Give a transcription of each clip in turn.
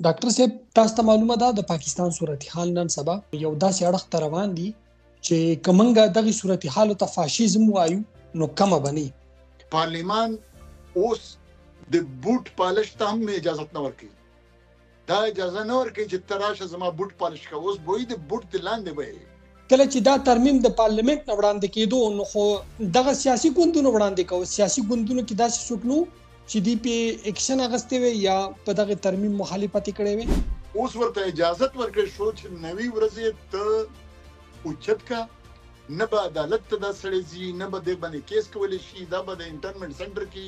ډاکټر صاحب، تاسو ته معلومه ده د پاکستان صورتحال نن سبا یو داسې اړخ ته روان دي چې که موږ دغه صورتحال ته فاشیزم وایو نو کمه به نه. پارلیمان اوس د بوټ پالش ته هم اجازه نه ورکوي، دا اجازه نه ورکوي چې ته راشه زما بوټ پالش کوه، اوس به د بوټ د لاندې به. کله چې دا ترمیم د پارلیمنت نه وړاندې کېدو نو خو دغه سیاسي ګوندونو وړاندې کوو، سیاسي ګوندونو کې داسې څوک نو چې دی په اکشن اغستې وي یا په دغه ترمیم مخالفت کړی وي. اوس ورته اجازه ورکړې شو چې 90 ورځې ته اوچت کا، نه به عدالت ته دا سړی ځي، نه به دې باندې کیس کولی شي، دا به د انټرنمنټ سنټر کې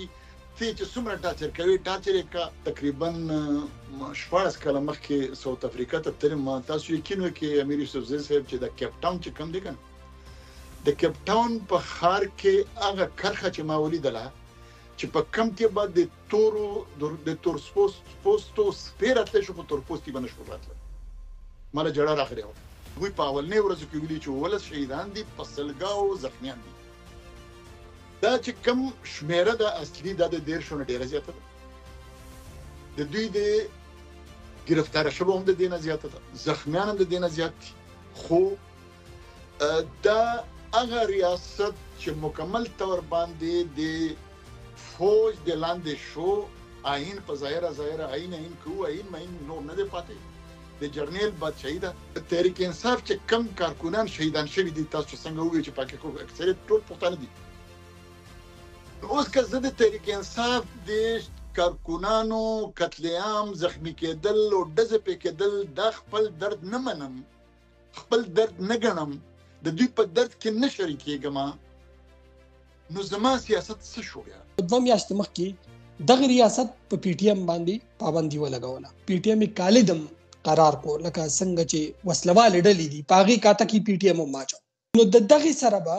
ته چې څومره ټاچر کوي ټاچر یې کا. تقریبا 16 کاله مخکې ساوت افریقا ته تلم، تاسو یقین وکړئ امیر یوسفزی صاحب چې د کیپ ټاون چې کوم دی که نه، د کیپ ټاون په ښار کې هغه کرښه چې ما ولیدله چې په کم کې به د تورو د تور پوستو سپی راتلی شو خو تور پوستي به نه شو راتلی، ما له ژړا راغلی وه. هغوی په اولنۍ ورځو کې ویلي چې 17 شهیدان دي، په سلګاو زخمیان دي. دا چې کم شمېره ده اصلي دا د 30 نه ډېره زیاته ده، د دوی د ګرفتار شوو هم د دې نه زیاته ده، زخمیان هم د دې نه زیات دي. خو دا هغه ریاست چې مکمل طور باندې د فوج د لاندې شو، آئین په ظاهره ظاهره آئین آئین کوو، آئین ماین نور نه دی پاتې، د جرنیل بادشاهي ده. تحریک انصاف چې کم کارکنان شهیدان شوي دي، تاسو څنګه ووایئ چې پکې خو اکثریت ټول پښتانه دي. اوس که زه د تحریک انصاف د کارکنانو قتل عام، زخمی کېدل او ډزې پې کېدل دا خپل درد نه منم، خپل درد نه ګڼم، د دوی په درد کې نه شریکېږم، نو زما سیاست څه شو؟ بیا 2 میاشتې مخکې دغه ریاست په پی ټی ایم باندې پابندي ولګوله. پی ټی ایم یې کالدم قرار کو، لکه څنګه چې وسلوالې ډلې دي په هغې کاته کې پی ټی ایم هم واچو. نو د دغې سره به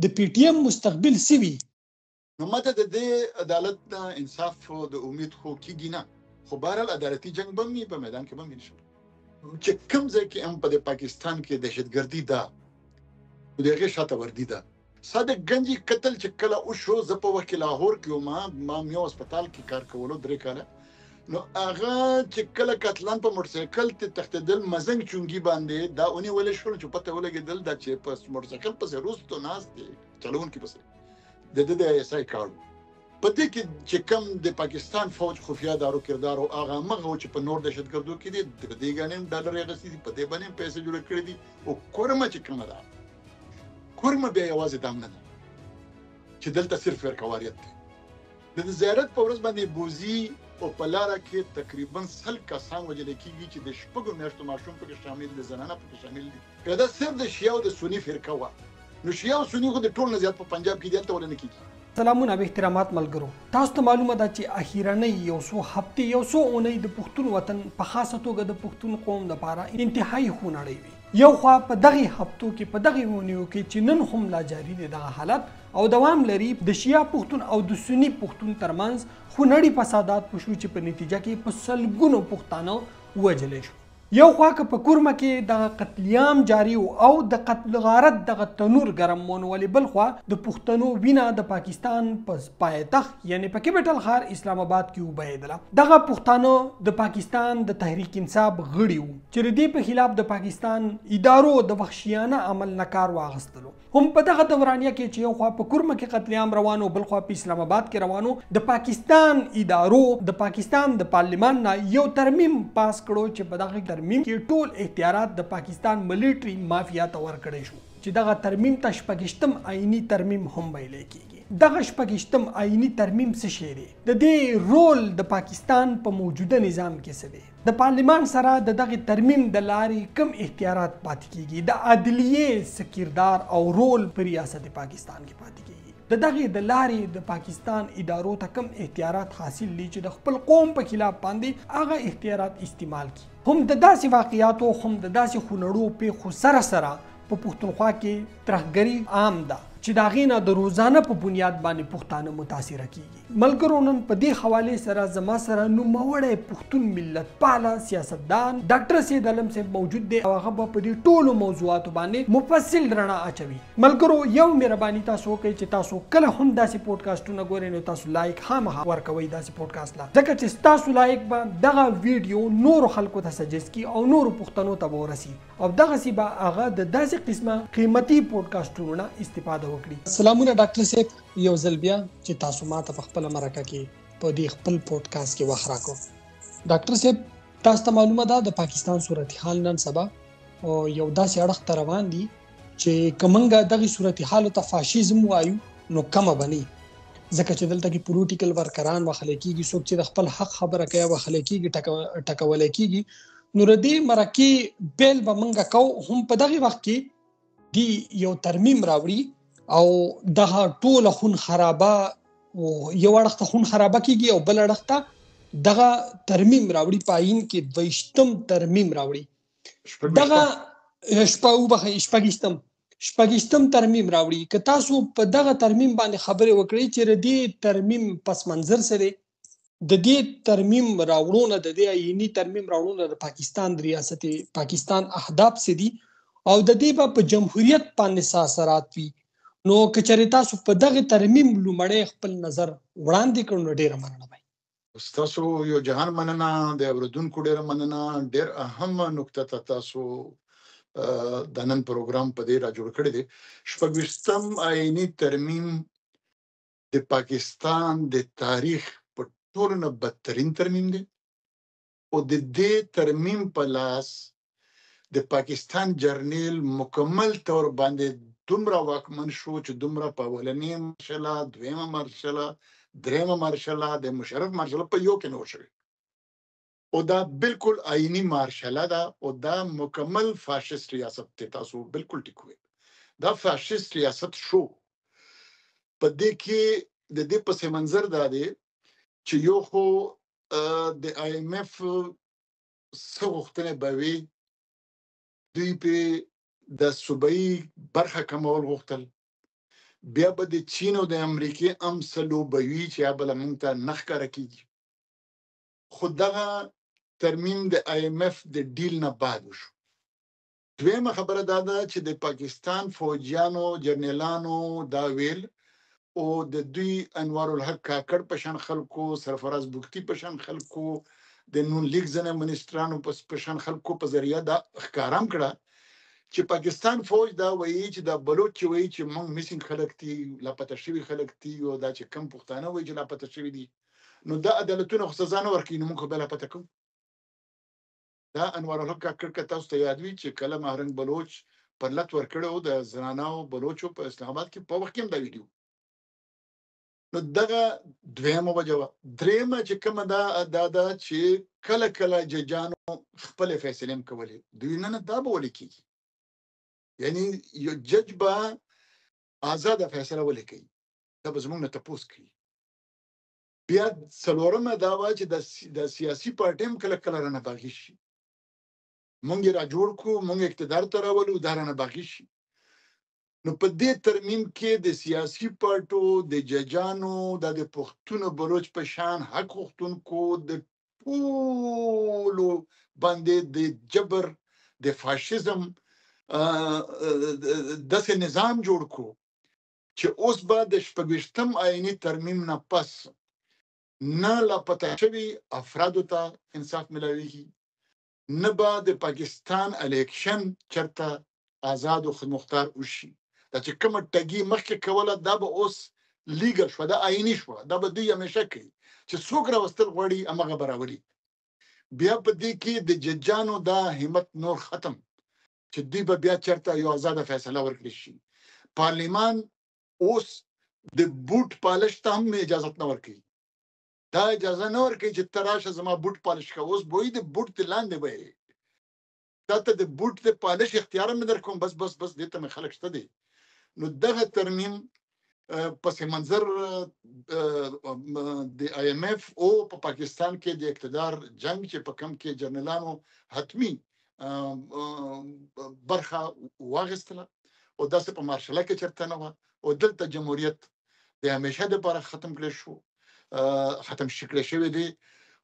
د پی ټی ایم مستقبل څه وي؟ نو ماته د دې عدالت نه انصاف د امید خو کېږي نه، خو بهرحال عدالتي جنګ به وي، په میدان کې به وي انشاءالله. چې کوم ځای کې هم په پاکستان کې دهشتګردي ده نو د هغې شاته وردي ده. صادق ګنجي قتل چې کله وشو، زه په وخت کې لاهور کې وم، ما میو هسپتال کې کار کولو 3 کاله. نو هغه چې کله قتلان په موټرسایکل ته تښتېدل مزنګ چونګي باندې دا ونیول شول چې پته ولګېدل دا چې په موټرسایکل پسې وروستو ناست دی چلوونکي پسې د ده د آی اس آی کارډ. په دې کې چې کوم د پاکستان فوج خفیه دارو کردار و هغه همغه و چې په نور دهشتګردو کې دي، په دې باندې هم ډالر یې اخیستي دي، په دې باندې هم پیسې جوړې کړې دي. او کورمه چې کومه ده، کورمه بیا یوازې دام نه ده چې دلته صرف فرقهواریت دی. د زیارت په ورځ باندې بوزي او په لاره کې تقریبا 100 کسان وژل کېږي چې د 6 میاشتو ماشوم پکې شامل دي، زنانه پکې شامل دي. که دا صرف د شیعه او د سني فرقه وه نو شیعه او سني خو د ټول نه زیات په پنجاب کې دي، هلته ولې نه کېږي؟ سلامونه او احترامات ملګرو، تاسو ته معلومه ده چې اخیرنۍ یو څو هفتې یو څو اونۍ د پښتون وطن په خاصه توګه د پښتون قوم لپاره انتهایی خونړۍ وي. یو خوا په دغې هفتو کې په دغې اونیو کې چې نن هم لا جاري دی دغه حالت او دوام لري، د شیعه پښتون او د سني پښتون ترمنځ خونړي فسادات وشو چې په نتیجه کې په سلګونو پښتانه ووژلی شو. یو خوا که په کورمه کې دغه قتلیام جاری و او د قتل غارت دغه تنور ګرم و، نو ولې بل خوا د پښتنو وینه د پاکستان په پایتخت یعنې په کیپټل ښار اسلام آباد کې وبهېدله. دغه پښتانه د پاکستان د تحریک انصاف غړي وو چې د دې په خلاف د پاکستان ادارو د وحشیانه عمل نه کار واخیستلو. هم په دغه دورانیه کې چې یو خوا په کورمه کې قتلیام روان و، بل خوا په اسلام آباد کې روان و، د پاکستان ادارو د پاکستان د پارلیمان نه یو ترمیم پاس کړو چې په دغه ترمیم کې ټول اختیارات د پاکستان ملټري مافیا ته ورکړی شو چې دغه ترمیم ته 26 آئیني ترمیم هم ویلی کېږي. دغه 26 آئیني ترمیم څه شی دی؟ د دې رول د پاکستان په موجوده نظام کې څه دی؟ د پارلیمان سره د دغه ترمیم د لارې کم اختیارات پاتې کیږي؟ د عدلیې څه کردار او رول په ریاست پاکستان کې پاتې کیږي؟ د دغې د لارې د پاکستان ادارو ته کم اختیارات حاصل دي چې د خپل قوم په خلاف باندې هغه اختیارات استعمال کړي؟ هم د داسې واقعاتو هم د داسې خونړو پېښو سره سره په پښتونخوا کې ترهګري عام ده چې د هغې نه د روزانه په بنیاد باندې پښتانه متاثره کیږي. ملګرو نن په دې حوالې سره زما سره نوموړی پښتون ملتپاله سیاستدان ډاکټر سید علم صاحب موجود دی او هغه به په دې ټولو موضوعاتو باندې مفصل رڼا اچوي. ملګرو یو مهرباني تاسو وکړئ چې تاسو کله هم داسې پودکاسټونه ګورئ نو تاسو لایک خامخا ورکوئ داسې پودکاست لا، ځکه چې ستاسو لایک به دغه ویډیو نورو خلکو ته سجست کړي او نورو پښتنو ته به ورسي او دغسې به هغه د داسې قسمه قیمتي پودکاسټونو نه استفاده وکړي. سلامونه ډاکټر صاحب، یو ځل بیا چې تاسو ماته په خپله مرکه کې په دې خپل پودکاست کې وخت راکړو. ډاکټر صاحب، تاسو ته معلومه ده د پاکستان صورتحال نن سبا یو داسې اړخ ته روان دي چې که موږ دغه صورتحال ته فاشیزم وایو نو کمه به نه، ځکه چې دلته کې پولیټیکل ورکران وهل کېږي، څوک چې د خپل حق خبره کوي وهل کېږي، ټکول کېږي. نو د دې مرکې پیل به موږ کوو هم په دغه وخت کې دی یو ترمیم راوړي او دغه ټوله خون خرابه یو اړخ ته خون خرابه کیږي او بل اړخ ته دغه ترمیم راوړي، په آئین کې دویشتم ترمیم راوړي، دغه شپږشتم ترمیم راوړي. که تاسو په دغه ترمیم باندې خبرې وکړئ چې د دې ترمیم پس منظر سره د دې ترمیم راوړونه، د دې آئیني ترمیم راوړونه د پاکستان د ریاست پاکستان اهداف څه دي او د دې به په جمهوریت باندې څه اثرات وي، نو که چېرې تاسو په دغه ترمیم لومړی خپل نظر وړاندې کړو نو ډېره مننه به. ستاسو یو جهان مننه، د اورېدونکو ډېره مننه. ډېر اهمه نکته ته تاسو د نن پروګرام په دې را جوړ کړی دی. شپږویشتم آئیني ترمیم د پاکستان د تاریخ په ټولو نه بدترین ترمیم دی او د دې ترمیم په لاس د پاکستان جرنیل مکمل طور باندې دومره واکمن شو چې دومره په اولنې مرحله، دویمه مرحله، درېیمه مرحله، د مشرف مرحله په یو کې نه وشوي. او دا بالکل آئیني مارشله ده او دا مکمل فاشیست ریاست دی. تاسو بالکل ټیک وویل، دا فاشیست ریاست شو. په دې کې د دې پس منظر دا دی چې یو خو د آی ایم اف څه غوښتنې به وي، دوی په د صوبایي برخه کمول غوښتل، بیا به د چین او د امریکې هم څه لوبه وي چې یا به له موږ ته نه ښکاره کېږي. خو دغه ترمیم د آی ایم اف د ډیل نه بعد وشو. دویمه خبره دا ده چې د پاکستان فوجیانو جرنیلانو دا ویل او د دوی انوار الحق کاکړ په شان خلکو، سرفراز بګتي په شان خلکو، د نون لیګ ځینې منسټرانو په شان خلکو په ذریعه دا ښکاره هم کړه چې پاکستان فوج دا وایي چې دا بلوچ چې وایي چې موږ میسینګ خلک دي، لاپته شوي خلک دي، او دا چې کم پښتانه وایي چې لاپته شوي دي، نو دا عدالتونه خو سزا نه ورکوي، نو موږ خو بیا لاپته کوو. دا انوار الحق کاکړ که تاسو ته یاد وي چې کله مهرنګ بلوچ پرلت ورکړی و د زنانو بلوچو په اسلام آباد کې، په وخت کې هم دا ویلي وو. نو دغه دویمه وجه وه. درېیمه چې کومه ده دا ده چې کله کله ججانو خپلې فیصلې هم کولې، دوی نه نه دا به ولې کېږي، یعنی یو جج به آزاده فیصله ولې کوي، دا به زموږ نه تپوس کوي. بیا څلورمه دا وه چې د سیاسي پارټۍ هم کله کله رانه باغي شي، موږ یې را جوړ کړو، موږ اقتدار ته راولو، دا رانه باغي شي. نو په دې ترمیم کې د سیاسي پارټو، د ججانو، دا د پښتون بلوچ په شان حق غوښتونکو، د ټولو باندې د جبر، د فاشیزم داسې نظام جوړ کړو چې اوس به د شپږویشتم آئیني ترمیم نه پس نه لاپته شوي افرادو ته انصاف ملاویږي، نه به د پاکستان الیکشن چرته آزاد او خودمختار وشي. دا چې کومه ټګي مخکې کوله دا به اوس لیګل شوه، دا آئیني شوه، دا به دوی همیشه کوي چې څوک راوستل غواړي همغه به راولي. بیا په دې کې د ججانو دا همت نور ختم چې دوی به بیا چرته یو آزاده فیصله ورکړي شي. پارلیمان اوس د بوټ پالش ته هم اجازت نه ورکوي، دا اجازه نه ورکوي چې ته راشه زما بوټ پالش کوه، اوس به د بوټ د لاندې به یې تا ته د بوټ د پالش اختیار هم نه درکوم، بس بس بس دې ته مې خلک شته دی. نو دغه ترمیم پس منظر د آی ایم اف او په پاکستان کې د اقتدار جنگ چې په کم کې جنرالانو حتمی برخه واغستله او داسې په مارشله کې چرته نه وه. او دلته جمهوریت د همیشه لپاره ختم کړی شو، ختم شکل شوی دی.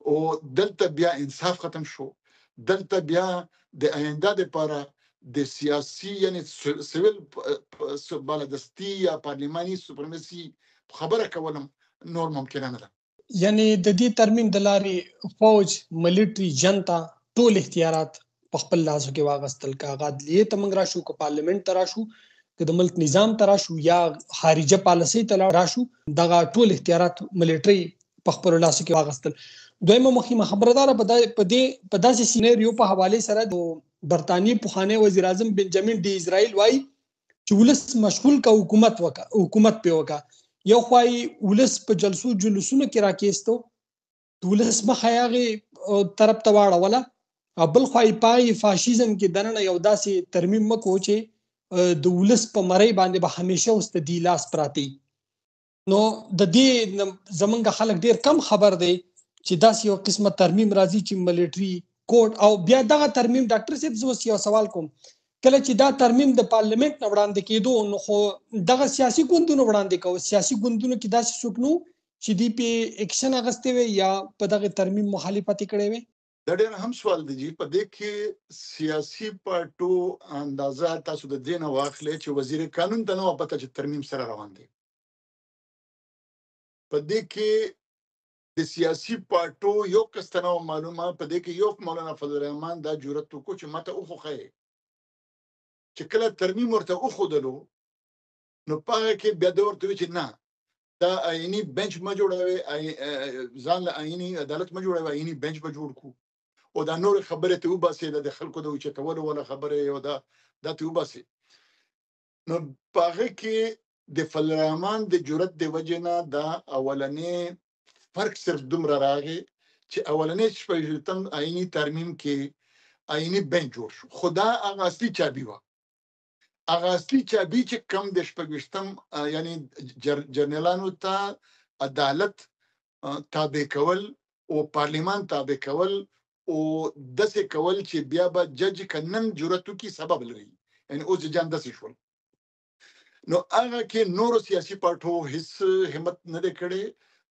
او دلته بیا انصاف ختم شو. دلته بیا د آینده لپاره د سیاسي، یعنی سیویل بالادستی یا پارلیماني سپرمسي خبره کولم نور ممکنه نه ده. یعنی د دې ترمیم د لارې فوج، ملټري، جنتا ټول اختیارات په خپل لاسو کې واغستل، که هغه عدلیې ته موږ راشو، که پارلیمنت ته راشو، که د ملک نظام ته راشو یا خارجه پالیسۍ ته راشو، دغه ټول اختیارات ملټري په خپل لاسو کې واغستل. دویمه مهمه خبره دا ده، په دې په داسې سیناریو په حواله سره د برتانیې پخوانی وزیر اعظم بنجامین ډي اسرائیل وایي چې ولس مشغول کا، حکومت وکا، حکومت په وکا. یو خو ولس په جلسو جلوسونو کې راکېستو، د ولس مخه یې هغې طرف ته واړوله، او بل خوا یې پای فاشیزم کې دننه یو داسې ترمیم وکړو چې د ولس په مرۍ باندې به همیشه اوس د دې لاس پراته. نو د دې زمونږ خلک ډیر کم خبر دی چې داسې یو قسمه ترمیم راځي چې ملټري کورټ، او بیا دغه ترمیم، ډاکټر صاحب زه اوس یو سوال کوم، کله چې دا ترمیم د پارلیمنت نه وړاندې کېدو نو خو دغه سیاسي ګوندونو وړاندې کوو، سیاسي ګوندونو کې داسې څوک نو چې دی په اکشن اغستې وي یا په دغه ترمیم مخالفت کړی وي؟ دا ډېر هم سوال دی جی. په دې کې سیاسي پارټو اندازه تاسو د دې نه واخلئ چې وزیر قانون ته نه پته چې ترمیم سره روان دی. په دې کې د سیاسي پارټو یو کس ته نه معلومه. په دې کې یو مولانا فضل الرحمن دا جرأت وکړو چې ماته وخوښه، چې کله ترمیم ورته وښودلو نو په هغه کې بیا ده ورته وویل چې نه، دا آئیني بنچ مه جوړوي، ځان له آئیني عدالت مه جوړوي، آئیني بنچ به جوړ کړو، او دا نور خبرې ته وباسي، د خلکو د اوچتولو ولا خبرې او دا ته وباسي. نو په هغه کې د فضل الرحمن د جرأت د وجې نه دا اولنې فرق صرف دومره راغی چې اولنې 26 آئیني ترمیم کې آئیني بنچ جوړ شو. خو دا هغه اصلي چابي وه، هغه اصلي چابي چې کم د 26 یعنی جرنیلانو ته عدالت تابع کول او پارلیمان تابع کول او داسې کول چې بیا به جج که نن جرأت وکړي سبب لري، یعنی اوس ججان داسې شول. نو هغه کې نورو سیاسي پارټو هیڅ همت نه دی کړی.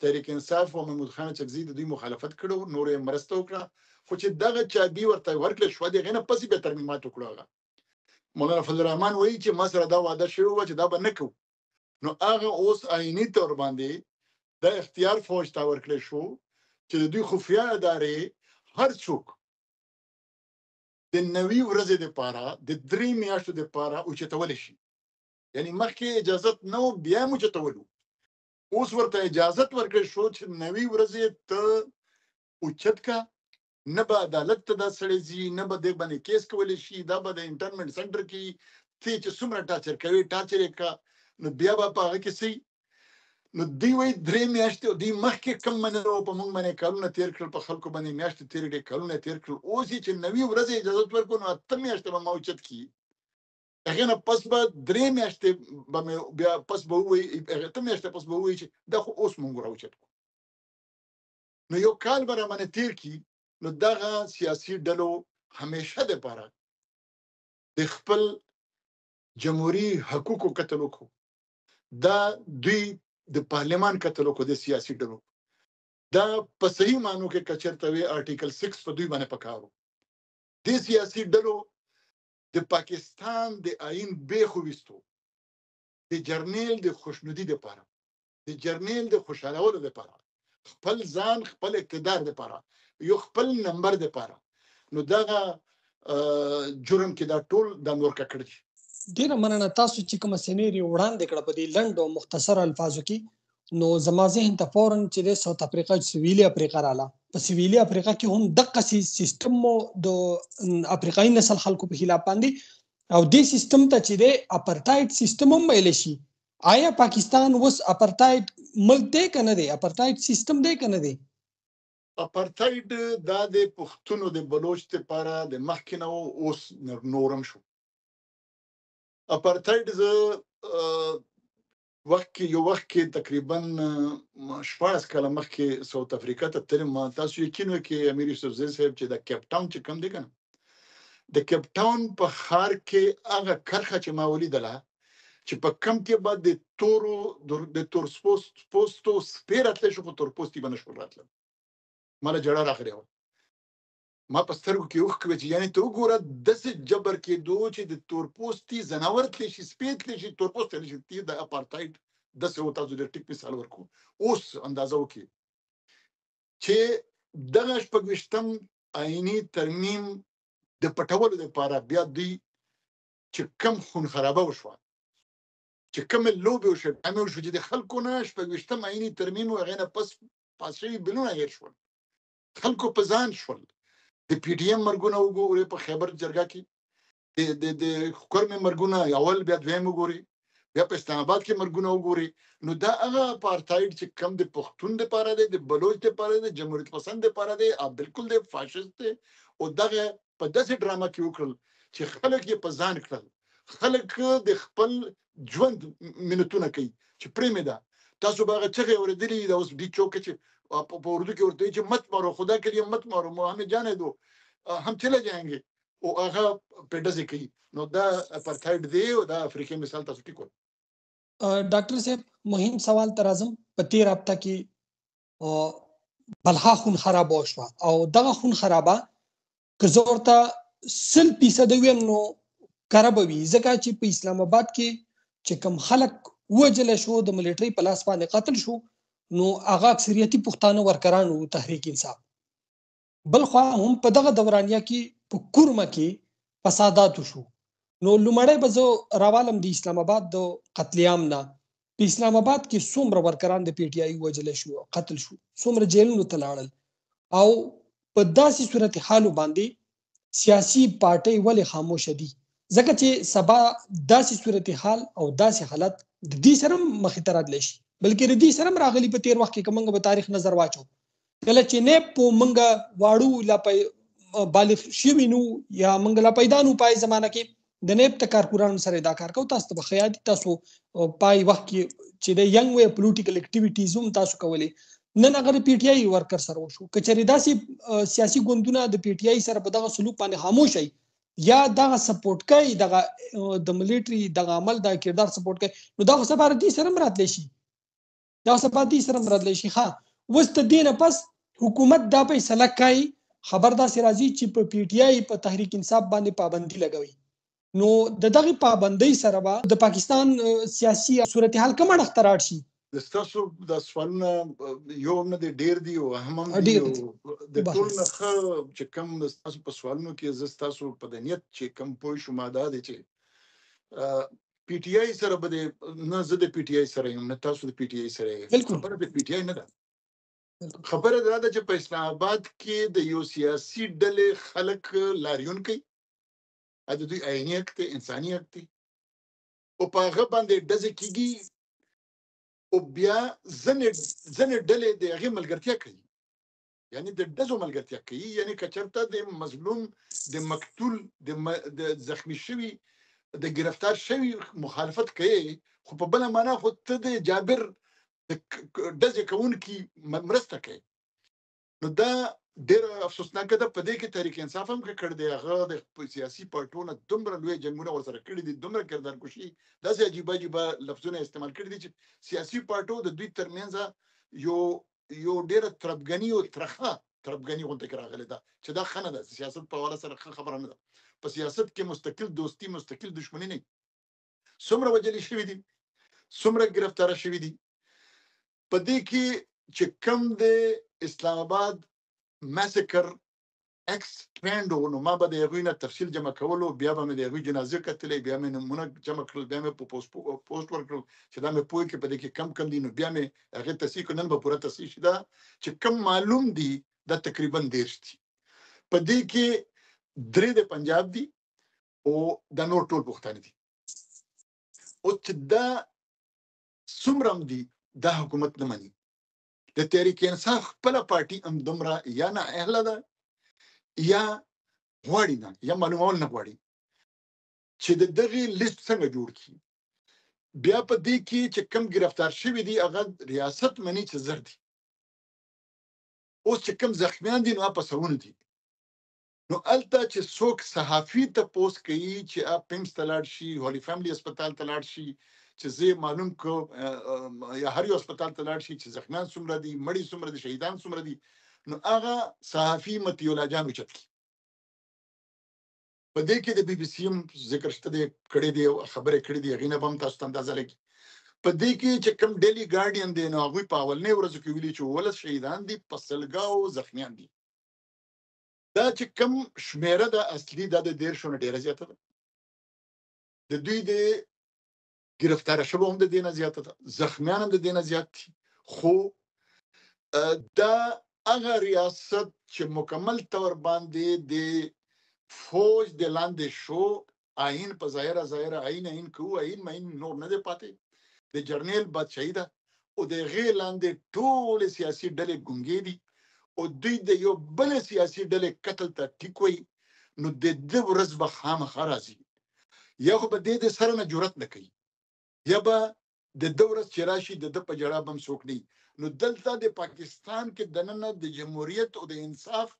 تحریک انصاف او محمود خان اچکزي د دوی مخالفت کړو، نور یې مرسته وکړه، خو چې دغه چابي ورته ورکړل شوه د هغې نه پسې بیا ترمیمات وکړو. هغه مولانا فضل الرحمن وایي چې ما سره دا وعده شوې وه چې دا به نه کوو. نو هغه اوس آئیني طور باندې دا اختیار فوج ته ورکړی شو چې د دوی خفیه ادارې هر څوک د 90 ورځې دپاره، د 3 میاشتو دپاره اوچتولی شي. یعنی مخکې اجازت نه و، بیا هم اوچتولو، اوس ورته اجازت ورکړی شو چې 90 ورځې ته اوچت کا، نه به عدالت ته دا سړی ځي، نه به دې باندې کیس کولی شي، دا به د انټرنمنټ سنټر کې ته چې څومره ټاچر کوي ټاچر یې کا، نو بیا به په هغه کې څه. نو دوی وایي 3 میاشتې، او دوی مخکې کم منلو، په موږ باندې کالونه تېر کړل، په خلکو باندې میاشتې تېرې کړې، کالونه تېر کړل. اوس یې چې 90 ورځې اجازت ورکړو نو 8 میاشتې به ما اوچت کړي، هغې نه پس به 3 میاشتې به مې بیا پس به ووایي، هغې 8 میاشتې پس به ووایي چې دا خو اوس موږ راوچت کړو. نو یو کال به راباندې تېر کړي. نو دغه سیاسي ډلو همیشه دپاره د خپل جمهوري حقوقو قتل وکړو، دا دوی د پارلمان قتل وکړو، د سیاسي ډلو. دا په صحیح معنو کې که چېرته وي آرټیکل 6 په دوی باندې پکار و. دې سیاسي ډلو د پاکستان د آئین بیخ وویستو د جرنیل د خوشنودي دپاره، د جرنیل د خوشحالولو دپاره، خپل ځان خپل اقتدار دپاره، یو خپل نمبر دپاره. نو دغه جرم کې دا ټول دا نور ککړ دي. ډېره مننه. تاسو چې کومه سینیریو وړاندې کړه په دې لنډو او مختصر الفاظو کې، نو زما ذهن ته فوراً چې د ساوت افریقا، سویلي افریقا رااله. په سویلي افریقا کې هم دقسې سیستم مو د افریقایي نسل خلکو په خلاف باندې، او دې سیستم ته چې دی اپرټاید سیستم هم ویلی شي. آیا پاکستان اوس اپرټاید ملک دی که نه دی؟ اپرټاید سیستم دی که نه دی؟ اپرټاید دا د پښتونو د بلوچ لپاره د مخکې نه و، اوس نورم شو. اپرټاید زه وخت کې، یو وخت کې تقریباً 16 کاله مخکې ساوت افریقا ته تلم. تاسو یقین وکړئ امیر یوسفزی صاحب چې د کیپ ټاون چې کوم دی که نه، د کیپ ټاون په ښار کې هغه کرښه چې ما ولیدله چې په کم کې به د تورو د تور پوستو سپی راتلی شو، خو تور پوستي به نه شول راتلی. ماله جړه راغلی وه، ما په سترګو کې اوښکې وې چې یعنی ته وګوره داسې جبر کېدو چې د تور پوستي ځناور تللی شي، سپی تللی شي، تور پوستی نه شي تللی. د اپارتاید داسې و. تاسو ډېر ټیک مثال ورکړو. اوس اندازه وکړي چې دغه 26م آئیني ترمیم د پټولو لپاره بیا دوی چې کم خون خرابه وشوه، چې کومې لوبې وشوې، ډرامې وشوې، چې د خلکو نه 26م آئیني ترمیم او هغې نه پس پاس شوي بلونه هېر شول، خلکو په ځان شول. د پي ټي ایم مرګونه وګورئ په خیبر جرګه کې، د د د کورمې مرګونه اول، بیا دویم وګورئ، بیا په اسلام آباد کې مرګونه وګورئ. نو دا هغه اپارتاید چې کم د پښتون لپاره دی، د بلوچ لپاره دی، د جمهوریت پسند لپاره دی، بالکل دی فاشست دی. او دغه په داسې ډرامه کې وکړل چې خلک یې په ځان کړل. خلک د خپل ژوند منتونه کوي چې پرې مې ده. تاسو به هغه چغې اورېدلې دا اوس ډي چوک چې په اردو کې ورته چې مت مارو، خدا کے لیے مت مارو، ہمیں جانے دو، هم چلے جائیں گے، او هغه په ډزې کوي. نو دا اپارتاید دی او دا افریقي مثال تاسو ټیک. ډاکټر صاحب، مهم سوال ته راځم. په تیر هفته کې بلها خون خرابه وشوه، او دغه خون خرابه که زه ورته 100% ویم نو کره به وي، ځکه چې په اسلام آباد کې چې کوم خلک ووژل شو، د ملټري په لاس باندې قتل شو، نو هغه اکثریتي پښتانه ورکران وو تحریک انصاف. بلخوا هم په دغه دورانیه کې په کورمه کې فسادات وشو. نو لومړی به زه راوالم د اسلام آباد د قتل عام نه. په اسلام آباد کې څومره ورکران د پی ټی آی وژل شو، قتل شو، څومره جیلونو ته لاړل، او په داسې صورت حال باندې سیاسي پارټۍ ولې خاموشه دي؟ ځکه چې سبا داسې صورت حال او داسې حالت د دې سره مخې ته راتلی شي، بلکې د دې سره هم راغلي په تیر وخت کې. که موږ به تاریخ نظر واچو، کله چې نیپ په موږ واړو لا بالغ شوي نو یا موږ لا پیدا نو پای زمانه کې د نیپ ته کارکرانو سره دا کار کو. تاسو ته به ښه یاد، تاسو پای وخت کې چې د ینګ وی پولیټیکل اکټیویټیز هم تاسو کولې. نن هغه د پی ټی آی ورکر سره وشو. که چېرې داسې سیاسي ګوندونه د پی ټی آی سره په دغه سلوک باندې خاموش شي یا دغه سپورټ کوي، دغه د ملټري دغه عمل د کردار سپورټ کوي، نو دا خو سبا دې سره هم راتلی شي، دا سبا دې سره هم راتلی شي. ښه، اوس د دې نه پس حکومت دا فیصله کوي، خبر داسې راځي چې په پی ټی آی، په تحریک انصاف باندې پابندي لګوي. نو د دغه پابندۍ سره به د پاکستان سیاسي صورتحال کوم اړخ ته لاړ شي؟ د ستاسو دا سوالونه یو هم نه دی، ډېر دي او اهم هم دي. د ټول نه ښه چې کوم ستاسو په سوالونو کې زه ستاسو په د نیت چې کوم پوه شوم دا دی چې پی ټی آی سره به نه زه د پی ټی آی سره یم، نه تاسو د پی ټی آی سره یې. خبره د پی ټی آی نه ده، خبره دا ده چې په اسلام آباد کې د یو سیاسي ډلې خلک لاریون کوي، د دوی آئیني حق دی، انساني حق دی، او په هغه باندې ډزې کېږي، او بیا ځینې ډلې د هغې ملګرتیا کوي، یعنی د ډزو ملګرتیا کوي. یعنی که چېرته د مظلوم، د مقتول، د زخمی شوي، د گرفتار شوي مخالفت کوي، خو په بله معنا خو ته د جابر د ډزې کوونکي مرسته کوي. نو دا ډېره افسوسناکه ده. په دې کې تحریک انصاف هم ککړ دی. هغه د سیاسي پارټو نه دومره لوی جنګونه ورسره کړي دي، دومره کردار کشي، داسې عجیبه عجیبه لفظونه استعمال کړي دي چې سیاسي پارټو د دوی ترمنځ یو یو ډېره تربګني او ترخه تربګني غونډه کې راغلې ده چې دا ښه نه ده، سیاست په حواله سره ښه خبره نه ده. په سیاست کې مستقل دوستي، مستقل دښمني نه. څومره وژل شوي دي، څومره ګرفتار شوي دي، په دې کې چې کم د اسلام آباد میسکر ایکس ټرند و، نو ما به د هغوی نه تفصیل جمع کولو، بیا به مې د هغوی جنازې کتلې، بیا مې نمونه جمع کړل، بیا مې په پوسټ ورکړل چې دا مې پوه کې په دې کې کم کم دي. نو بیا مې هغې تصحیح کړ. نن به پوره تصحیح شي. دا چې کم معلوم دي دا تقریبا 30 دي. په دې کې 3 د پنجاب دي او دا نور ټول پښتانه دي. او چې دا څومره هم دي دا حکومت نه مني. د تحریک انصاف خپله پارټي هم دومره یا نه اهله ده یا غواړي نه، یا معلومول نه غواړي چې د دغې لیست څنګه جوړ کړي. بیا په دې کې چې کم ګرفتار شوي دي هغه ریاست مني چې 1000 دي. اوس چې کم زخمیان دي نو هغه په سوونو دي. نو هلته چې څوک صحافي تپوس کوي چې هغه پمز ته لاړ شي، هولي فیملی هسپتال ته لاړ شي چې زه یې معلوم کړم، یا هر یو هسپتال ته لاړ شي چې زخمیان څومره دي، مړي څومره دي، شهیدان څومره دي، نو هغه صحافي مطیع الله جان اوچت کړي. په دې کې د بي بي سي هم ذکر شته دی، کړی دی او خبرې کړې دي، هغې نه به هم تاسو ته اندازه لګي. په دې کې چې کوم ډیلی ګارډین دی، نو هغوی په اولنۍ ورځو کې ویلي چې 17 شهیدان دي، په سلګاو زخمیان دي. دا چې کوم شمیره ده اصلي، دا د 30 نه ډیره زیاته ده. د دوی د ګرفتار شوو هم د دې نه زیاته ده، زخمیان هم د دې نه زیات دي. خو دا هغه ریاست چې مکمل طور باندې د فوج د لاندې شو، آئین په ظاهره ظاهره آئین آئین کوو، آئین ماین نور نه دی پاتې، د جرنیل بادشاهي ده او د هغې لاندې ټولې سیاسي ډلې ګونګې دي او دوی د یو بل سیاسي ډلې قتل ته ټیک وایي. نو د ده ورځ به خامخا راځي، یا خو به دې د سره نه جرأت نه کوي، یا به د ده ورځ چې راشي د ده په جړا به هم څوک نه. نو دلته د پاکستان کې دننه د جمهوریت او د انصاف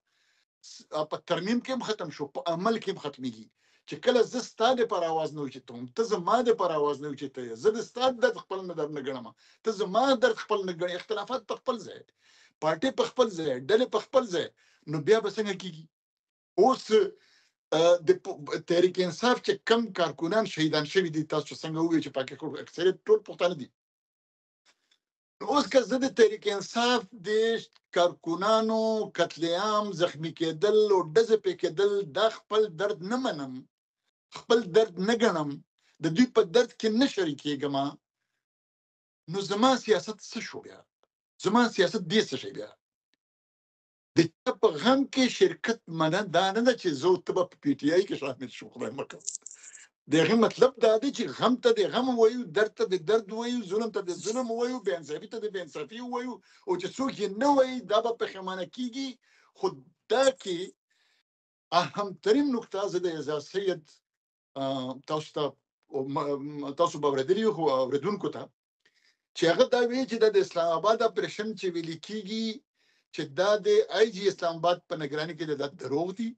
په ترمیم کې هم ختم شو، په عمل کې هم ختمېږي. چې کله زه ستا دپاره اواز نه اوچتوم، ته زما دپاره اواز نه اوچتوې، زه د ستا درد خپل نه در نه ګڼم، ته زما درد خپل نه ګڼې، اختلافات په خپل ځای، پارټي په خپل ځای، ډلې په خپل ځای، نو بیا به څنګه کیږي؟ اوس د تحریک انصاف چې کم کارکونان شهیدان شوي دي، تاسو څنګه وویل چې پاکې اکثریت ټول پښتانه دي. اوس که زه د تحریک انصاف د کارکونانو قتل عام، زخمی کېدل او ډزې پې کېدل، دا خپل درد نه منم، خپل درد نه ګڼم، د دوی په درد کې نه شریکېږم، نو زما سیاست څه شو بیا؟ زما سیاست دې څه شي بیا؟ د چا په غم کې شرکت منه دا نه ده چې زه او ته به په پي ټي آی کې شامل شو، خدای مه کړه. د هغې مطلب دا دی چې غم ته د غم وایو، درد ته د درد وایو، ظلم ته د ظلم وایو، بې انصافي ته د بې انصافي وایو، او چې څوک یې نه وایي دا به پښیمانه کیږي. خو دا کې اهم ترین نقطه زه د اعزاز سید تاسو ته تاسو به اورېدلي، خو اورېدونکو ته چې هغه دا وی چې د اسلام آباد اپریشن چې ویل کیږي چې دا د آی جی اسلام آباد په نگرانی کې دا دروغ دي.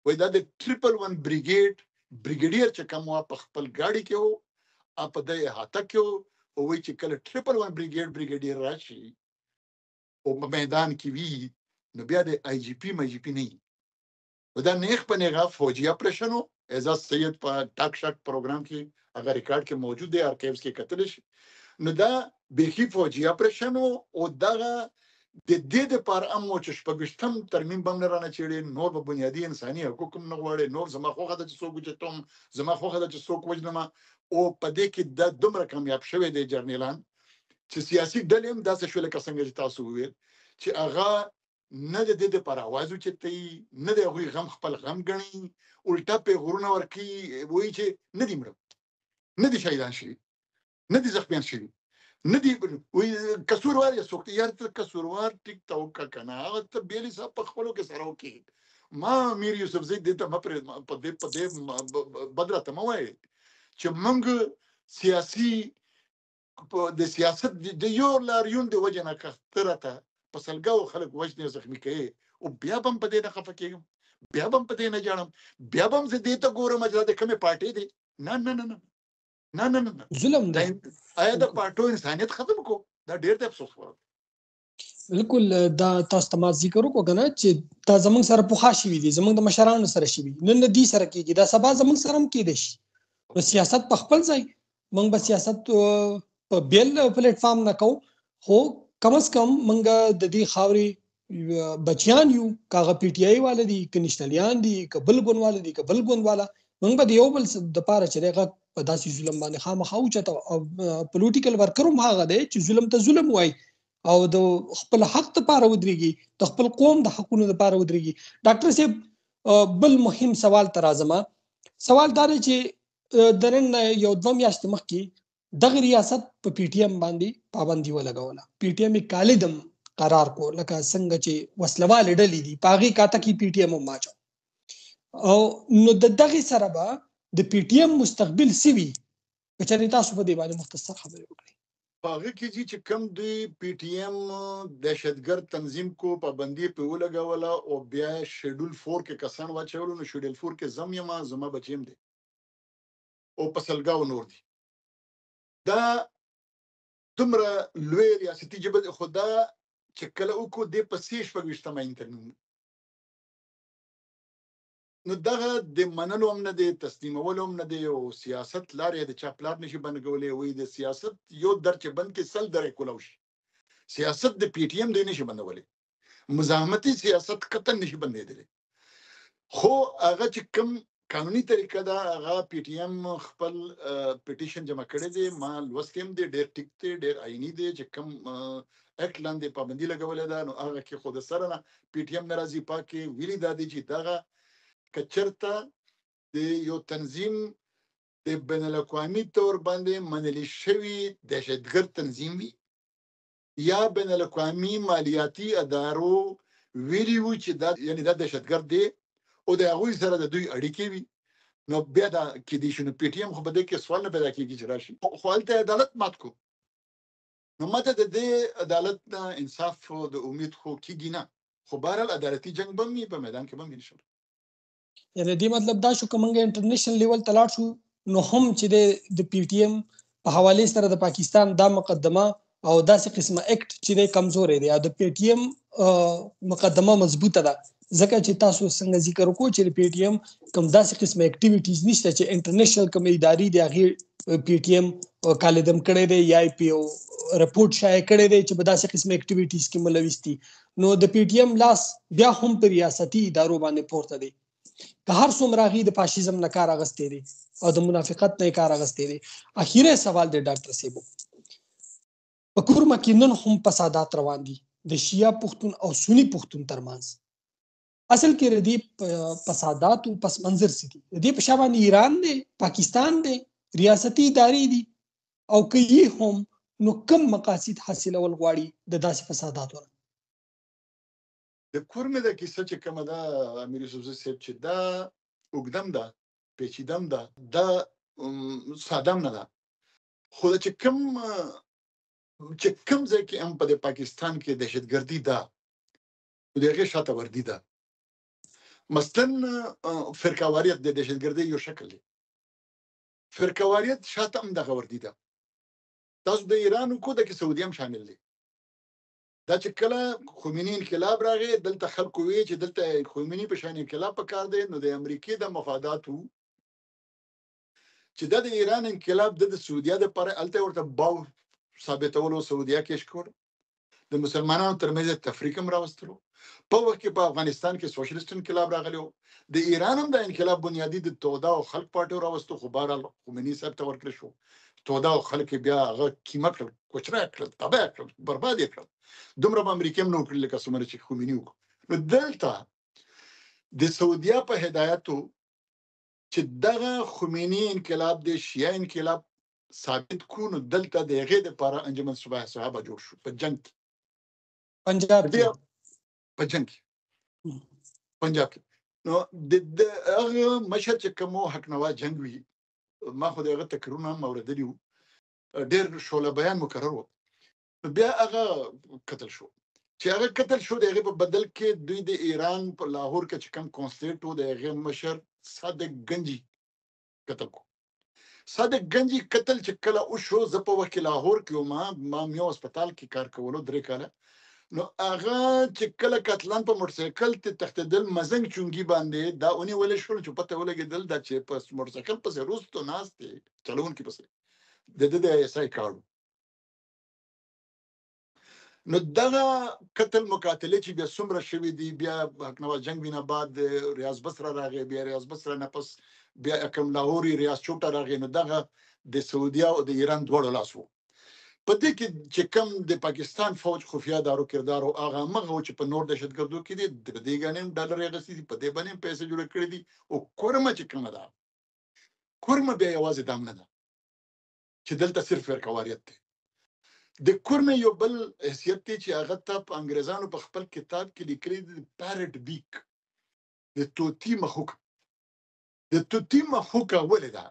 وای دا د 111 بریګیډ بریګیډیر چې کوم په خپل ګاډي کې وو، په د احاطه کې وو، او وای چې کله 111 بریګیډ بریګیډیر راشي او په میدان کې وي، نو بیا د آی جی پی مې جی پی نه. دا نیغ په نیغه فوجي اپریشن وو. اعزاز سید په ټاک شاک پروګرام کې هغه ریکارډ کې موجود دی، ارکیوز کې کتل شي. نو دا بیخي فوجي اپریشن وو، او دغه د دې دپاره هم و چې 26م ترمیم به هم نه رانه چېړي، نور به بنیادي انساني حقوق هم نه غواړي، نور زما خوښه ده چې څوک وچتوم، زما خوښه ده چې څوک وژنم. او په دې کې دا دومره کامیاب شوی دی جرنیلان چې سیاسي ډلې هم داسې شوې لکه څنګه چې تاسو وویل چې هغه نه د دې دپاره اواز اوچتوي، نه د هغوی غم خپل غم ګڼي، الټا پیغورونه ورکوي، وایي چې نه دي مړه، نه دي شهیدان شوي، نه دي زخمیان شوي، نه دي وایي قصوروار یې څوک دی؟ یار ته قصوروار ټیک ته وکړه که نه، هغه ته بېل حساب په خپلو کې سره وکړي. ما امیر یوسفزی دې ته مه پرې په دې بد راته مه وایې چې موږ سیاسي د سیاست د یو لاریون د وجې نه که ته راته په سلګاو خلک وژنې زخمي کوې، او بیا به هم په دې نه خفه کېږم، بیا به هم په دې نه ژاړم، بیا به هم زه دې ته ګورم چې دا د کومې پارټۍ دی. نه نه نه نه نه نه نه، ظلم دی. آیا د پارټو انسانیت ختم کو؟ دا ډیر د افسوس خبره. بالکل، دا تاسو ته ما ذکر وکړو کنه چې دا زمونږ سره پوخا شوي دي، زمونږ د مشرانو سره شوي، نن نه دي سره کېږي، دا سبا زمونږ سره هم کېدای شي. نو سیاست په خپل ځای، مونږ به سیاست په بېل پلیټ فارم نه کوو، خو کم از کم مونږ د دې خاورې بچیان یو، که هغه پي ټي آی والا دي، که نشنلیان دي، که بل ګوند والا دي، که بل ګوند والا، مونږ به د یو بل دپاره چې دی غږ په داسې ظلم باندې خامخا اوچتوو. او پولیټیکل ورکر هم هغه دی چې ظلم ته ظلم وایي او د خپل حق دپاره ودرېږي، د خپل قوم د حقونو دپاره ودرېږي. ډاکټر صاحب، بل مهم سوال ته راځم. سوال دا دی چې د نن نه یو دوه میاشتې مخکې دغه ریاست په پي ټي ایم باندې پابندي ولګوله، پي ټي ایم یې کالدم قرار کو، لکه څنګه چې وسلوالې ډلې دي په هغې کاته کې پي ټي ایم هم واچو. او نو د دغې سره به د پي ټي ایم مستقبل څه وي؟ که چېرې تاسو په دې باندې مختصر خبرې وکړئ. په هغه کې جی چې کوم دوی پی ټی ایم دهشتګرد تنظیم کو پابندي په ولګوله او بیا شیډول 4 کې کسان واچولو، نو شیډول 4 کې زم یم، زما بچیم دی او په سلګاو نور دي. دا دومره لوی ریاستي جبل خدا چې کله وکړو د پسې 26مه آئین ترمیم، نو دغه د منلو هم نه دی، تسلیمولو هم نه دی، او سیاست لارې د چا پلار نشي بند کولی. وایي د سیاست یو در چې بند کې 100 درې کولاو شي. سیاست د پی ټی ایم دی نشي بندولی، مزاحمتي سیاست قطعا نشي بندېدلی. خو هغه چې کوم قانوني طریقه ده، هغه پی ټی ایم خپل پټیشن جمع کړی دی، ما لوستی هم دی، ډېر ټیک دی، ډېر آئیني دی، چې کوم اکټ لاندې پابندي لګولې ده، نو هغه کې خو د سره نه پی ټی ایم ناراضي پاکې ویلي دا دی چې دغه که چرته د یو تنظیم د بین الاقوامي طور باندې منل شوی دهشتګرد تنظیم وي یا بین الاقوامي مالیاتي ادارو ویلي وو چې دا یعنی دا دهشتګرد دی او د هغوی سره د دوی اړیکې وي، نو بیا دا کېدای شي. نو پی ټي ایم خو په دې کې سوال نه پیدا کېږي چې راشي، خو هلته عدالت مات کو. نو ماته د دې عدالت نه انصاف د امید خو کېږي نه، خو بهرحال عدالتي جنګ به وي، په میدان کې به وي ان شاء الله. یعنی دې مطلب دا شو که موږ انټرنیشنل لیول ته لاړ شو نو هم چې د پی ټی ایم په حوالې سره د پاکستان دا مقدمه او داسې قسمه اکټ چې دی کمزوری دی او د پی ټی ایم مقدمه مضبوطه ده، ځکه چې تاسو څنګه ذکر وکړو چې د پی ټی ایم کوم داسې قسمه اکټیویټیز نشته چې انټرنیشنل کوم ادارې دی هغې پی ټی ایم کالعدم کړی دی یا پی یو رپورټ شایع کړی دی چې په داسې قسمه اکټیویټیز کې ملوث دي. نو د پی ټی ایم لاس بیا هم پر ریاستي ادارو باندې پورته دی، که هر څومره هغوی د فاشیزم نه کار اخیستی دی او د منافقت نه یې کار اخیستی دی. اخیری سوال دی ډاکټر صاحب، په کورمه کې نن هم فسادات روان دي د شیعه پښتون او سني پښتون ترمنځ. اصل کې د دې فساداتو پس منظر څه دي؟ د دې په شا باندې ایران دی، پاکستان دی، ریاستي ادارې دي، او که یې هم نو کم مقاصد حاصلول غواړي د داسې فساداتو نه؟ د کورمې د کیسه چې کومه ده امیر یوسفزي صاحب، چې دا اوږدم ده، پیچیدم ده، دا ساده هم نه ده، خو چې کوم ځای کې هم په پاکستان کې دهشتګردي ده، نو د هغې شاته وردي ده. مثلا فرقهواریت د دهشتګردۍ یو شکل دی، فرقهواریت شاته هم دغه وردي ده. تاسو د ایران وکړو، د کې سعودي هم شامل دی. دا چې کله خمینی انقلاب راغی، دلته خلکو وی چې دلته خمینی په شان انقلاب پکار دی، نو د امریکې د مفاداتو چې د ایران انقلاب د سعودیا د پر هلته ورته باو ثابتولو، سعودیا کې شکور د مسلمانانو ترمنځ تفریق هم راوستلو. په وخت کې په افغانستان کې سوشلیست انقلاب راغلی و، د ایران هم د انقلاب بنیادي د توده او خلق پارټي راوستو، خو بهرحال خمینی صاحب ته ورکړل شو. توده او خلق بیا هغه قیمه کړل، کوچره کړل، تباه کړل، برباد یې کړل. دومره به امریکې هم نه وکړل لکه څومره چې خمینی وکړ. نو دلته د سعودیا په هدایتو چې دغه خمینی انقلاب دی، شیعه انقلاب ثابت کړو، نو دلته د هغې دپاره انجمن صبح صحابه جوړ شو په جنګ کې، پنجاب کې، په جنګ کې، پنجاب کې. نو د هغه مشر چې کوم حق نواز جنګ وي، ما خو د هغه تقریرونه هم اورېدلي وو، ډېر شعله بیان مقرر و. نو بیا هغه قتل شو. چې هغه قتل شو، د هغې په بدل کې دوی د ایران په لاهور کې چې کوم کونسلیټ و، د هغې مشر صادق ګنجي قتل کو. صادق ګنجي قتل چې کله وشو، زه په وخت کې لاهور کې وم، ما میو هسپتال کې کار کولو 3 کاله. نو هغه چې کله قتلان په موټرسایکل ته تښتېدل، مزنګ چونګي باندې دا ونیول شول، چې پته ولګېدل دا چې په موټرسایکل پسې وروستو ناست دی، چلوونکي پسې د ده د آی اس آی کار و. نو دغه قتل مقاتلې چې بیا څومره شوي دي، بیا حق نواز جنګ وینه بعد ریاض بصره راغی، بیا ریاض بصره نه پس بیا اکرم لاهوري ریاض چوټه راغی. نو دغه د سعودیا او د ایران دواړو لاس وو. په دې کې چې کوم د پاکستان فوج خفیه دارو کردار او هغه مغه و چې په نور دهشتګردو کې دي، د دې ګانې هم ډالر یې اخیستي دي، په دې باندې هم پیسې جوړې کړې دي. او کورمه چې کومه ده، کورمه بیا یوازې دام نه ده چې دلته صرف فرقهواریت دی. د کورمې یو بل حیثیت دی چې هغه ته په انګریزانو په خپل کتاب کې لیکلي دي، پیرټ بیک، د طوطي مخوکه. د طوطي مخوکه ولې ده؟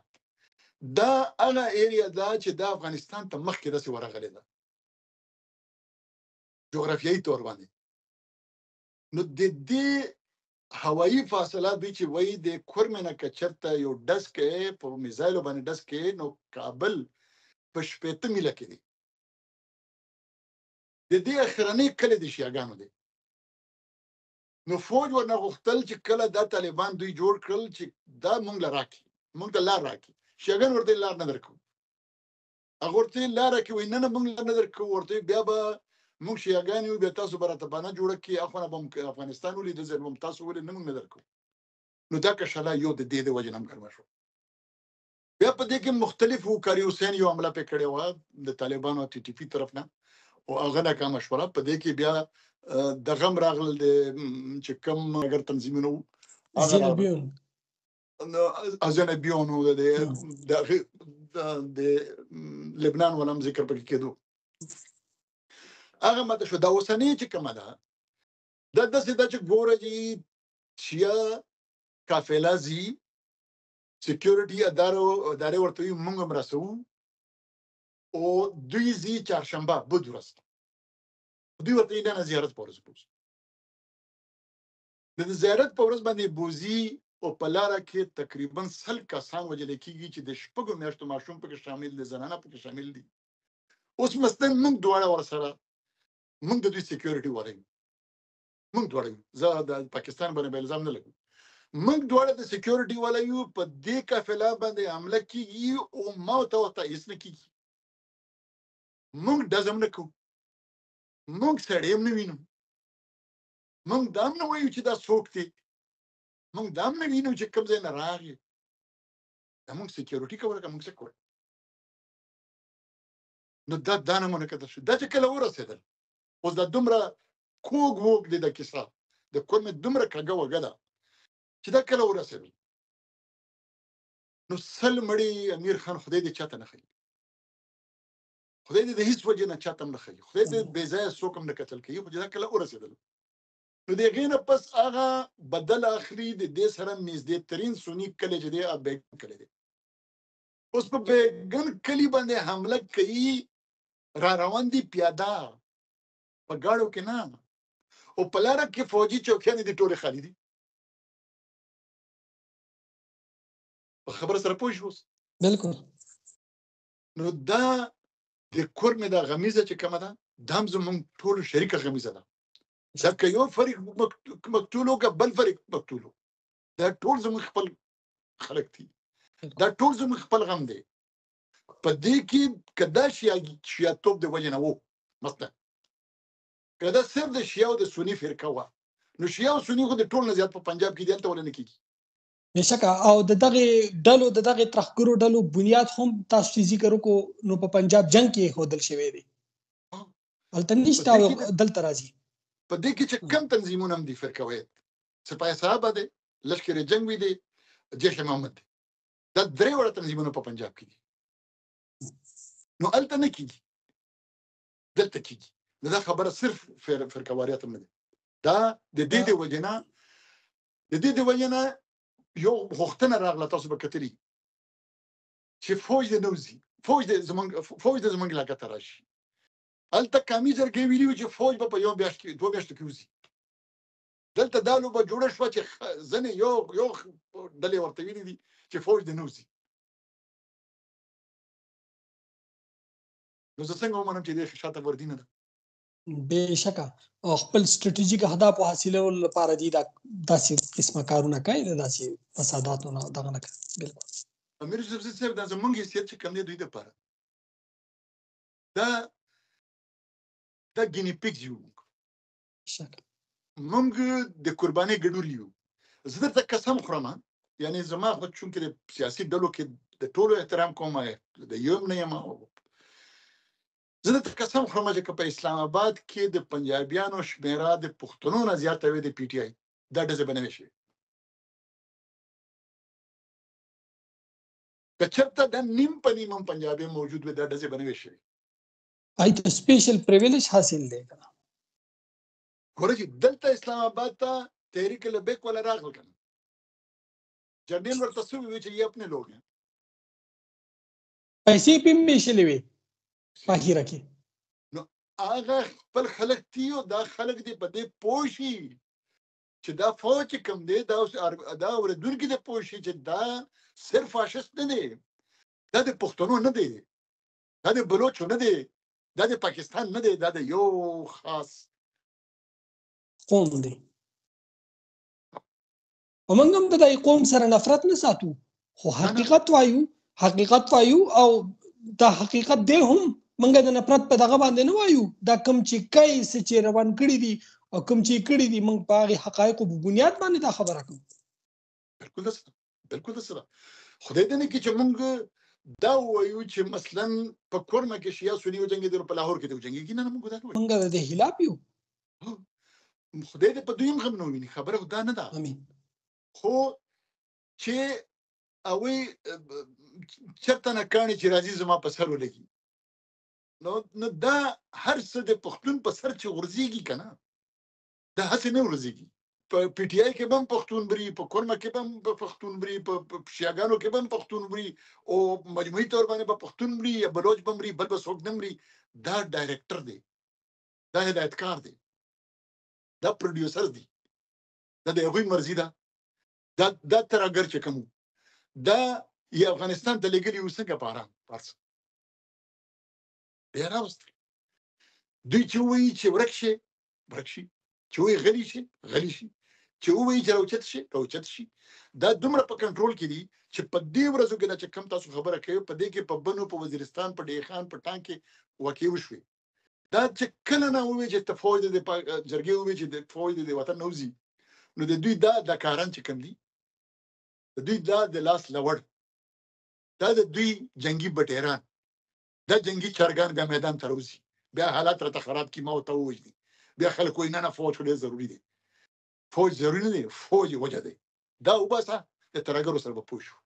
دا هغه ایریا ده چې دا افغانستان ته مخکې داسې ورغلې ده جغرافیایي تور باندې. نو د دې هوایي فاصله دوی چې وایي د کورمې نه که چېرته یو ډز کوي په میزایلو باندې ډز کوي، نو کابل په 60 میله کې دی. د دې اخرنۍ کلی د شیعهګانو دی. نو فوج ورنه غوښتل چې کله دا طالبان دوی جوړ کړل چې دا مونږ له راکړي، مونږ ته لار راکړي. شیعهګان ورته لار نه درکوو. هغه ورته لار راکړي، وایي نه نه مونږ لار نه درکوو. ورته بیا به مونږ شیعهګان یو، بیا تاسو به راته بانه جوړه کړي، اخوا نه به مونږ افغانستان ولید، زه به تاسو ولې نه مونږ نه درکوو. نو دا کشاله یو د دې د وجې نه هم ګرمه شوه. بیا په دې کې مختلف وو. قاري حسین یو حمله پې کړې وه د طالبانو ټي ټي پي طرف نه، او هغه ناکامه شوله. په دې کې بیا دغه هم راغلل د چې کوم اګر تنظیمونه وو، هغه راغلل. زینبیون. نو زینبیون وو، د لبنان والا هم ذکر پکې کېدو. هغه ماته شو. دا اوسنۍ چې کومه ده، دا داسې ده چې ګوره جي شیعه قافله ځي، سکیورټي ادارې ورته وایي مونږ هم رسوو، او دوی ځي چهارشنبه بدھ ورځ ته. دوی ورته وایي نه نه زیارت په ورځ بوځو. د زیارت په ورځ باندې بوځي، او په لاره کې تقریبا 100 کسان وژل کېږي چې د 6 میاشتو ماشوم پکې شامل دی، زنانه پکې شامل دي. اوس مثلا موږ دواړه ورسره، موږ د دوی سکیورټي والا یو، موږ دواړه یو، زه د پاکستان باندې به الزام نه لګوم، موږ دواړه د سکیورټي والا یو. په دې قافله باندې حمله کېږي او ما ته ورته هېڅ نه کېږي. موږ ډز هم نه کوو، موږ سړی هم نه وینو، موږ دا هم نه وایو چې دا څوک دی، موږ دا هم نه وینو چې کوم ځای نه راغی. دا موږ سکیورټي کوله که موږ څه کول؟ نو دا دا نه مونږ کتل شو. دا چې کله ورسېدل، اوس دا دومره کوږ ووږ دی، دا کیسه د کورمې دومره کږه وږه ده چې دا کله ورسېدل نو 100 مړي امیر خان خدای دې چاته نه ښيي، خدای دې د هیڅ وجې نه چاته هم نه ښيي، خدای دې بې ځایه څوک هم نه قتل کوي. خو چې دا کله ورسېدل نو د هغې نه پس هغه بدل اخلي. د دې سره نږدې ترین سني کلی چې دی هغه بیګن کلی دی. اوس په بیګن کلی باندې حمله کوي، را روان دي پیاده، په ګاډو کې نه، او په لاره کې فوجي چوکیانې دي ټولې خالي دي. په خبره سره پوه شوس؟ بالکل. نو دا د کورمې دا غمیزه چې کومه ده، دا هم زموږ ټولو شریکه غمیزه ده. دا که یو فریق مقتول و که بل فریق مقتول و، دا ټول زموږ خپل خلک دي، دا ټول زموږ خپل غم دی. په دې کې که دا شیعه توب د وجې نه و، مثلا که دا صرف د شیعه او د سني فرقه وه، نو شیعه او سني خو د ټول نه زیات په پنجاب کې دي، هلته ولې نه کېږي؟ بېشکه. او د دغې ډلو، د دغې ترهګرو ډلو بنیاد هم تاسو چې ذکر وکړو نو په پنجاب جنګ کې ایښودل شوی دی، هلته نشته او دلته راځي. په دې کې چې کم تنظیمونه هم دي فرقه وایي، سپاه صحابه دی، لشکر جنګوي دی، جیش محمد دی، دا درې واړه تنظیمونه په پنجاب کې دي. نو هلته نه کېږي، دلته کېږي. نو دا خبره صرف فرقه واریت هم نه ده، دا د دې د وجې نه، د دې د وجې نه یو غوښتنه راغله، تاسو به کتلي چې فوج دې نه وځي، فوج دې زمونږ علاقه ته راشي. هلته قامي جرګې ویلي وو چې فوج به په یو میاشت کې، 2 میاشتو کې وځي. دلته دا لوبه جوړه شوه چې ځینې یو ډلې ورته ویلي دي چې فوج دې نه وځي. نو زه څنګه ومنم چې دې شاته وردی نه ده؟ بېشکه او خپل ستراتیژیک اهدافو حاصلولو لپاره دي دا داسې قسمه کارونه کوي، د داسې فساداتو نه دغه نه کوي. بالکل. امیر یوسفزي صاحب، دا زمونږ حیثیت چې کوم دی دوی دپاره، دا ګیني پیګز یو. مونږ د قربانۍ ګډول یو. زه درته قسم خورم، یعنی زما خو چونکې د سیاسي ډلو کې د ټولو احترام کوم، د یو هم نه یم، زه درته قسم خورم چې که په اسلام آباد کې د پنجابیانو شمېره د پښتنو نه زیاته وي د پي ټي آی، دا ډزې به نه وي شوې. که چېرته دا نیم په نیم هم پنجابي موجود وي، دا ډزې به نه وي شوې. آی ته سپیشل پریویلیج حاصل دی که نه؟ ګوره چې دلته اسلام آباد ته تحریک لبیک والا راغل که نه، جرنیل ورته څه وویل چې یې اپنے لوګ ہیں. پیسې پې ویشلې وې په اخیره کې. نو هغه خپل خلک دي او دا خلک دې په دې پوه شي چې دا فوج چې کوم دی، دا اوس دا اورېدونکي دې پوه شي چې دا صرف فاشست نه دی، دا د پښتنو نه دی، دا د بلوچو نه دی، دا د پاکستان نه دی، دا د یو خاص قوم دی. او موږ هم د دې قوم سره نفرت نه ساتو، خو حقیقت وایو، حقیقت وایو، او دا حقیقت دی هم موږ د نفرت په دغه باندې نه وایو. دا کم چې کوي، څه چې روان کړي دي او کم چې کړي دي، موږ په هغې حقایقو په بنیاد باندې دا خبره کوو. بالکل داسې ده، بالکل داسې ده. خدای دې نه کړي چې موږ دا ووایو چې مثلا په کورمه کې شیعه سني وجنګېدل، په لاهور کې دې وجنګېږي. نه نه، موږ دا نه وایو. موږ د دې خلاف یو. خدای دې په دوی هم غم نه وویني، خبره خو دا نه ده. امین. خو چې هغوی چېرته نه کاڼي چې راځي زما په سر ولګي، نو دا هر څه د پښتون په سر چې غورځېږي که نه، دا هسې نه غورځېږي. په پي ټي آی کې به هم پښتون مري، په کورمه کې به هم پښتون مري، په شیعهګانو کې به هم پښتون مري، او مجموعي طور باندې به پښتون مري یا بلوچ به مري، بل به څوک نه مري. دا ډایرکټر دی، دا هدایتکار دی، دا پروډیوسر دی، دا د هغوی مرضي ده. دا ترهګر چې کوم دا یې افغانستان ته لېږلي وو، څنګه په آرام پارس بیا راوستل. دوی چې ووایي چې ورک شي، ورک شي، چې ووایي غلی شي، غلی شي، چې ووایي چې راوچت شي، راوچت شي. دا دومره په کنټرول کې دي چې په دې ورځو کې دا چې کم تاسو خبره کوي، په دې کې په بنو، په وزیرستان، په ډیخان، په ټانک کې واقع وشوې. دا چې کله نه ووایي چې ته فوج دې جرګې ووایي چې د فوج دې وطن نه وځي، نو د دوی دا د کاران چې کم دي، د دوی دا د لاس لوړ، دا د دوی جنگي بټیران، دا جنگي چرګان بیا میدان ته راوځي، بیا حالات راته خراب کړي، ما ورته ووژني. بیا خلک وایي نه نه فوج خو ډېر ضروري دی. فوج ضروري نه دی، فوج یې وجه دی. دا وباسه، د ترهګرو سره به پوه شو.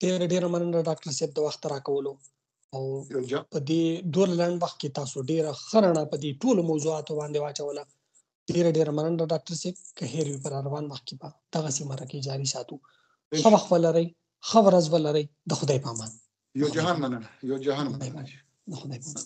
ډېره ډېره مننه ډاکټر صاحب د وخت راکولو، او په دې دومره لنډ وخت کې تاسو ډېره ښه رڼا په دې ټولو موضوعاتو باندې واچوله. ډېره ډېره مننه ډاکټر صاحب. که هېر وي په روان وخت کې به دغسې مرکې جاري ساتو. ښه وخت ولرئ، ښه ورځ ولرئ، د خدای په امان. یو جهان مننه، یو جهان مننه. د خدای په امان.